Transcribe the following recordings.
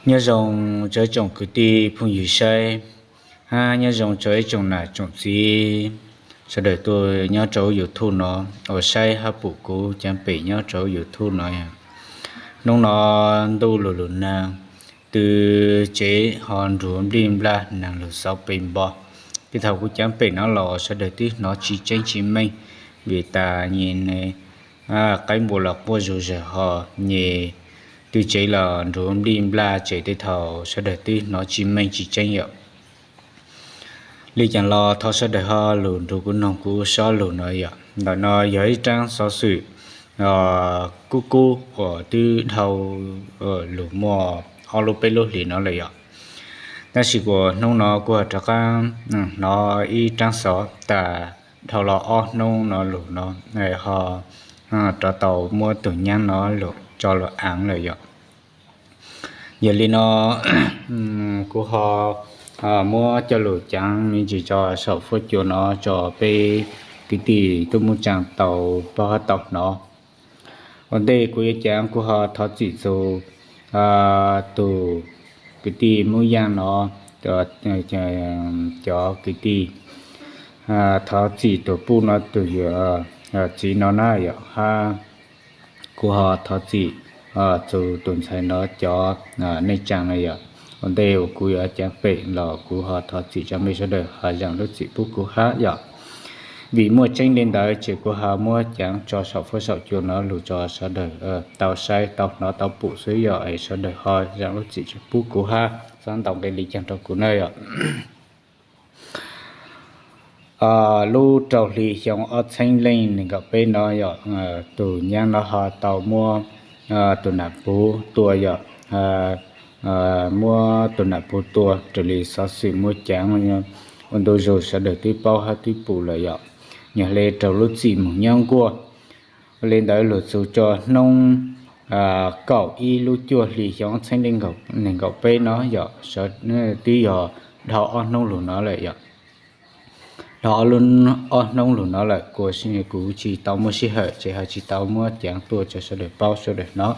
Nyob zoo rau ib tsoom kwv tij phooj ywg saib, hab nyob zoo rau ib tsoom nam tsoom txiv sawv daws tuaj nyob rau YouTube no uas saib hab pum kuv caav pem nyob rau YouTube no. Hnub no ntuj lug lug naag, tw tsev ho nruv nplij nplaj, naag lug xauv pes npo. Tej thaum kuv caav pem no los sawv daws twb hnov tsi tseeb tsi meej, vim tas nyem qaib npua los quaj zug zawg ho nyem, tw tsev los nruv nplij nplaj, tseem tej thaum sawv daws twb hnov tsi meej tsi tseeb yom. Li caag los thov sawv daws ho lug nrug kuv noog kuv sob lug no yom. Ntawm no yog ib raab xov xwm kub kub uas twb dhau lug muaj ob lub peb lub hlis no lawm yom. Tab sis kuas hnub no kuv ho rov qaab hnov ib raab xov tas dhau los ob hnub no lug no ho rov tau muab tug nyaab no lug tso lug aav lawm yom. Yog li no kuv ho muab coj lug caav me ntsis tso saum fuab cua no tso peb kwv tij tub muj tsaa tau paub hab tau hnov. Ua ntej kuv yuav caav kuv ho thov txim txug tug kwv tij Moob Yaaj no, cov kwv tij, thov txim tug puj no tug txiv no na yom, hab kuv ho thov txim txug tug ntxhais no cov neej tsaa no yom. Ua ntej uas kuv yuav caav pem los kuv ho thov txim tso mej sawv daws ho zaam lub txim pub kuv hab yom. Vim muaj tseeb li ntawd ces kuv ho muab caav tso saum fuab saum cua no lug tso sawv daws tau saib tau hnov tau pum xwb yom, es sawv daws ho zaam lub txim pub kuv hab txhob ntau nqe li caag rau kuv na yom. Lub rau hli xyoo ob txheeb leej neeg nkaum peb no yom, tug nyaab no ho tau muab tug nam puv tua yom, muab tug nam puv tua raws li xov xwm muab caav ua ntu zug sawv daws twb paub hab twb pum lawm yom. Nyag le raug lub txim moog nyob nkuaj. Ua li ntawd lug txug tso hnub kaum ib lub cuaj hli xyoo ob txheeb leej neeg nkaum peb no yom, twb yog dhau ob hnub lug no lawm yom. Dhau ob hnub lug no lawm kuas kuv tsi tau muaj sij hawm ces ho tsi tau muab caav tuaj tso sawv daws paub sawv daws hnov.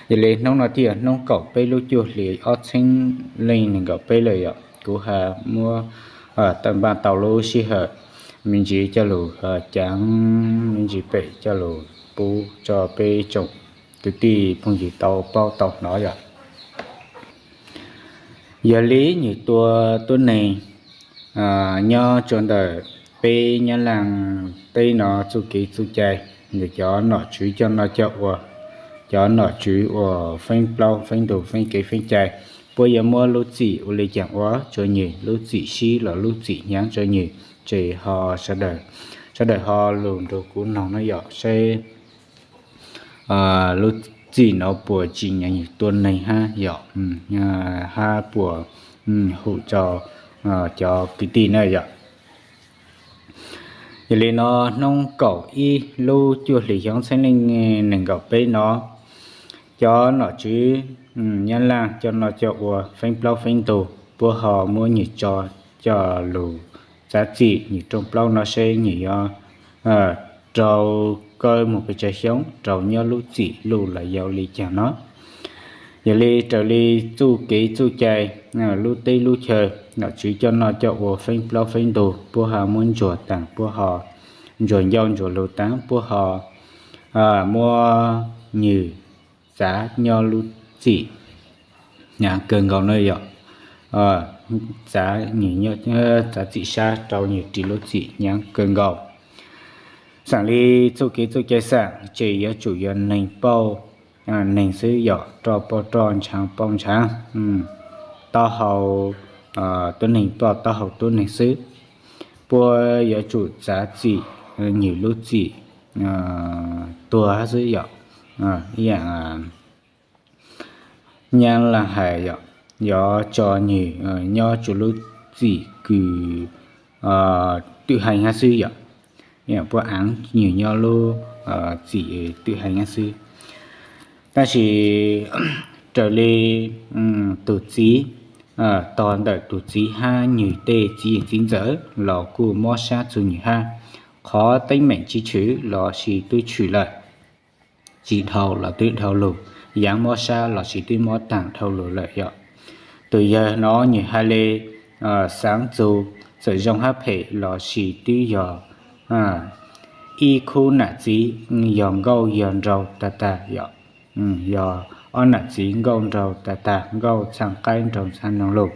Yog li hnub no thiaj yog hnub kaum peb lub cuaj hli ob txheeb leej neeg nkaum peb lawm yom. Kuv ho muab npaj tau lub sij hawm me ntsis coj lug caav me ntsis pem coj lug pub tso peb tsoom kwv tij phooj ywg tau paub tau hnov yom. Yog li nwg tua tuab neeg nyob rua ntawm peb Nyab Laaj teb no txuj kev txuj cai, nwg cov nom tswv coj noj coj ua, cov nom tswv uas feeb plaub feeb ntug feeb kev feeb cai, puab yuav muab lub txim ua li caag ua rua nwg, lub txim sib los lub txim hnyav rua nwg, ces ho sawv daws ho lug nrug kuv noog no yom, saib lub txim no puas tsim nyog nwg tua neeg hab yom, hab puas hum rua cov kwv tij na yom. Yog li no hnub kaum ib lub cuaj hlis xyoo ob txheeb leej neeg nkaum peb no, cov nom tswv Nyab Laaj coj noj coj ua feeb plaub feeb ntug, puab ho muab nwg tso coj lug txav txim nwg rooj plaub no seb nwg yuav rau kawg moog pes tsawg xyoo rau nyob lub txim luj los yau li caag no. Yog li raws li txuj kev txuj cai lub teb lub chaw, nom tswv coj noj coj ua feeb plaub feeb ntug, puab ho muab ntsuag taag, puab ho ntsuag ncauj ntsuag lug taag, puab ho muab nwg txav nyob lub txim hnyav kawg nkaus na yom. Txav nwg, txav txim sab rau nwg ris lub txim hnyav kawg nkaus. Xaam li txuj kev txuj cai xaam ces yuav tsum yog neeg pauj neeg xwb yom, roj pauj roj, ntshaav pauj ntshaav, taub hau tuab neeg pauj taub hau tuab neeg xwb. Puab yuav tsum txav txim nwg lub txim tuag hab xwb yom. Ib yaam Nyab Laaj has yom, yuav tso nwg nyob tsua lub txim kws twm haiv hab xwb yom. Puab aav nwg nyob lub txim twm haiv hab xwb. Tab sis raws li tug txiv, tog ntawm tug txiv hab nwg tej txiv yawg txiv ntxawm los kuj mob sab txug nwg hab. Qhov teeb meem tsi tshwm lossis twb tshwm lawm, tsi dhau los twb dhau lug, yaav mob sab lossis twb mob taag dhau lug lawm yom. Tus yawg no nwg has le xaav txug txawm zoo hab phem lossis twb yog ib khub nam txiv yog nkauj yog nraug tag tag yom. Yog ob nam txiv nkauj nraug tag tag, nkauj txhaa qaib nraug txhaa noog lug,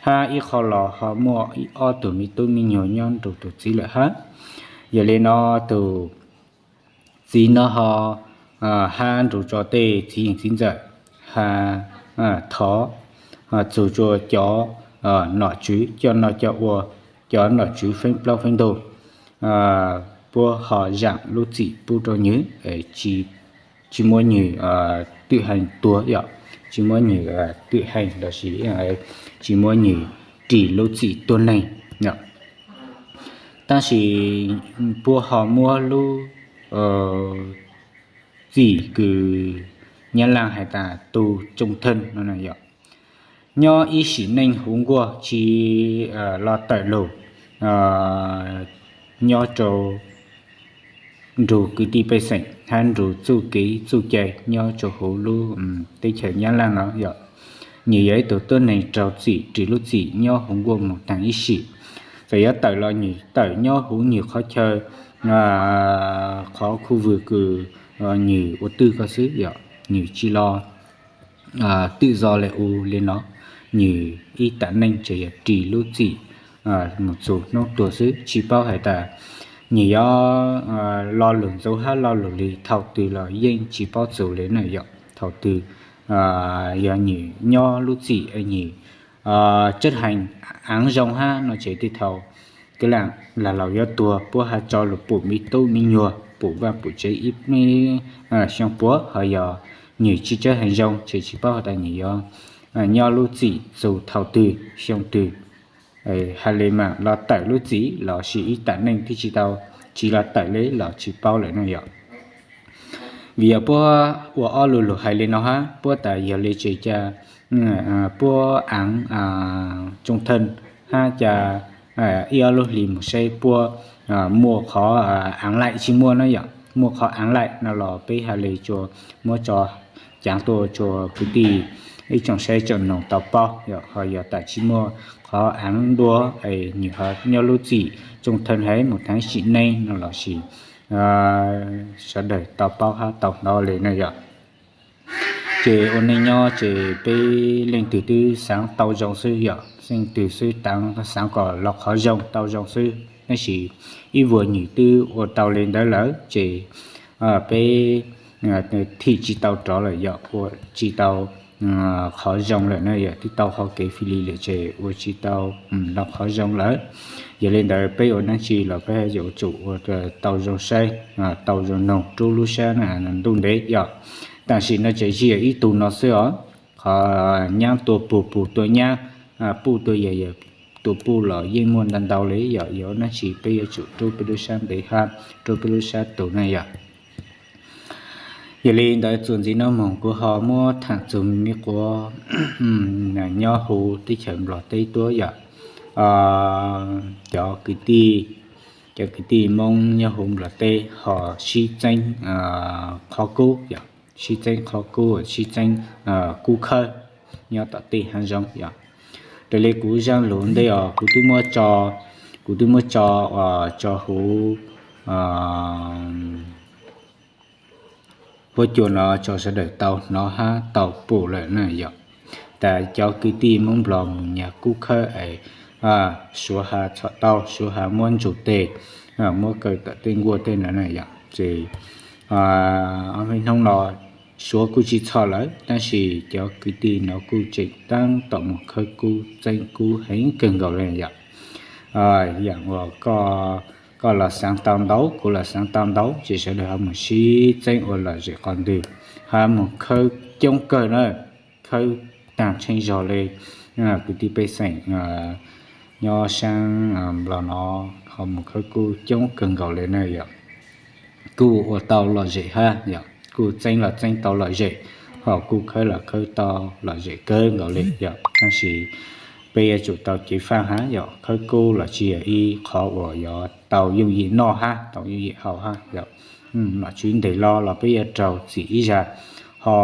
hab ib qho los ho muaj ob tug me tub me nyuag nyob nrug tus txiv lawm hab. Yog le no tus txiv no ho hab nrug rua tej txiv yeej txiv ntxawm has thov txug rua cov nom tswv coj noj coj ua, cov nom tswv feeb plaub feeb ntug puab ho zaam lub txim pub rua nwg, tsi muab nwg twm heej tuag yom, tsi muab nwg twm heej lossis tsi muab nwg ris lub txim tuag neeg yom. Tab sis puab ho muab lub txim kws Nyab Laaj has tas tu tsoo theej no yom, nyob ib sim neej huv nkuaj tsi los tawm lug nyob rua nrug kwv tij pej xeem hab nrug txuj kev txuj cai nyob rua huv lub teb chaws Nyab Laaj no yom. Nwg yog ib tug tuab neeg raug txim ris lub txim nyob huv nkuaj moog taag ib sim. Txawm yuav tawm los nwg tawm nyob huv nwg qhov chaw, qhov khu vwg kws nwg ua twj ko xwb yom, nwg tsi los twm zoo le u le no, nwg ib tam neej tseem yog ris lub txim moog txug nub tuag xwb, tsi paub has tas nwg yuav lo lug ntxuv hab lo lug lig thaum twg los yeej tsi paub txug le na yom. Thaum twg yog nwg nyob lub txim nwg tseeb heev aav zoo hab no ces tej thaum kws lam lam laus yuav tuag puab has tso lug pum me tub me nyuag pum vaaj pum tsev ib xyoo puav, ho yog nwg tsi tseeb heev zoo ces tsi paub has tas nwg yuav nyob lub txim txug thaum twg xyoo twg. Has le maam los tawm lub txim lossis ib tam neej twb tsi tau, tsi los tawm le los tsi paub lawm na yom. Vim yog puab ua ob lu lug hais le no hab puab tas yog le tseem ca puab aav tsoo theej hab ca ib ob lub hlis moog seb puab muaj qhov aav laim tsi muaj na yom. Muaj qhov aav laim no los peb has le tsuas muab tso caav tuaj rua kwv tij ib tsoom saib tsoom noog tau paub yom. Ho yog tas tsi muaj qhov aav dua, nwg ho nyob lub txim tsoo theej heev moog taag sim neej no lossis sawv dawg tau paub hab tau hnov le na yom. Ces ua neej nyob ces peb leej twg twb xaav tau zoo xwb yom, leej twg xwb xaav kom los qhov zoo tau zoo xwb, tab sis ib vuag nwg twb ua tau le ntawd lawm ces peb thim tsi tau rov lawm yom, ua tsi tau qhov zoo lawm na yom, twb tau qhov kev fij li lawm ces ua tsi tau los qhov zoo lawm. Yog le ntawd peb ua dlaab tsi los peb yuav tsum ua tau zoo saib, tau zoo noog rub lub sab ntuj ntev yom. Tam sim no ces tsi yog ib tug no xwb os, qhov nyaab tua pug pug tua nyaab, puj tua yawm yawm tua puj los yeej muaj ntau ntau le yom. Yog ua dlaab tsi peb yuav tsum rub peb lub sab ntev hab rub peb lub sab tug na yom. Yog li ntawd txuas ntxiv no moog kuv ho muab thaam txug me quas nyob huv teb chaws Nplog teb tuab yom. Cov kwv tij, cov kwv tij Moob nyob huv Nplog teb ho sib txeeb qhov kub yom, sib txeeb qhov kub, sib txeeb kub khawb nyob tom tej haav zoov yom. Raws le kuv zaaj lug ntej os, kuv twb muab tso, kuv twb muab tso, tso huv huab cua no tso sawv daws tau hnov hab tau pum lawm na yom. Tas cov kwv tij Moob Nplog mus nyag kub khawb es suav has txhom tau, suav has muab ntsug tes, muab kaw tom tej nkuaj tej no na yom. Ces ob peb hnub no suav kuj tsi txhom lawm, tab sis cov kwv tij no kuj tseem taab tom mus khawb kub txeeb kub heev kawg nkaus le yom. Yaam uas koj los xaav tau ntau, kuv los xaav tau ntau, ces sawv daws ho mus sib txeeb ua lom zem qhov ntwg, ho mus khawb coob kawg na, khawb taag tsheej zog le. Kwv tij pej xeem nyob saab Nplog no ho mus khawb kub coob kawg nkaus le na yom. Kuj ua tau lom zem hab yom, kuj txeeb los txeeb tau lom zem, ho kuj khawb los khawb tau lom zem kawg nkaus le yom. Tab sis peb yuav tsum tau ceev faaj hab yom, khawb kub los tsi yog ib qhov uas yuav tau yooj yim noj hab tau yooj yim haus hab yom. Nom tswv ntes los los peb yuav raug txim ib zag, ho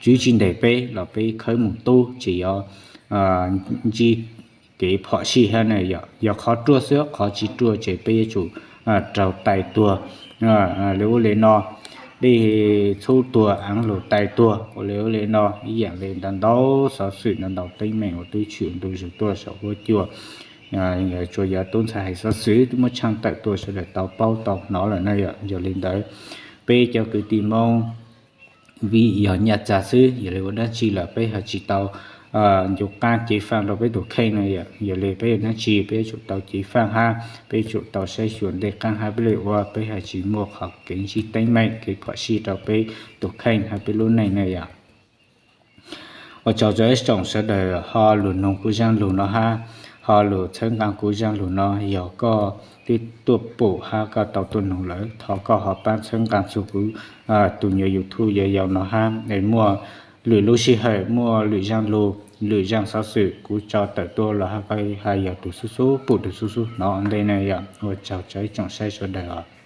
tswv tsis ntes peb los peb khawb mus tub tsis yog ntsib kev phom sij hab na yom. Yog qhov ruaj xwb, qhov tsis ruaj ces peb yuav tsum raug tais tuag li ub li no, dej txhub tuag, aav lug tais tuag ua li ub li no, ib yaam li ntau ntau xov xwm ntau ntau teeb meem uas tub tshwm ntu zus tuaj saum huab cua. Tsuas yog tub ntxhais hais xov xwm twb muab tshaaj tawm tuaj sawv daws tau paub tau hnov lawm na yom. Yog li ntawd, peb cov kwv tij Moob vim yog nyaj txag xwb, yog li ua dab tsi los peb ho tsis tau ncu qaab ceev faaj rau peb tug kheej na yom. Yog li peb ua dab tsi peb yuav tsum tau ceev faaj hab peb yuav tsum tau saib xyuas ntej qaab hab peb li ua, peb ho tsis muaj qhov kev ntsib teeb meem kev phom sij rau peb tug kheej hab peb lub neej na yom. Ua tsaug rau ib tsoom sawv daws ho lug noog kuv zaaj lug no hab ho lug txhawb nqaa kuv zaaj lug no. Yog koj twb tuaj pum hab koj tau tuaj noog lawm, thov koj ho paab txhawb nqaa txug kuv tus nyuas YouTube yau yau no hab es muaj lwm lub sij hawm muaj lwm zaaj lug, lwm zaaj xov xwm kuv tso tawm tuaj los hab koj hab yog tus xub xub pum tus xub xub hnov ua ntej na yom. Ua tsaug rau ib tsoom saib sawv daws os.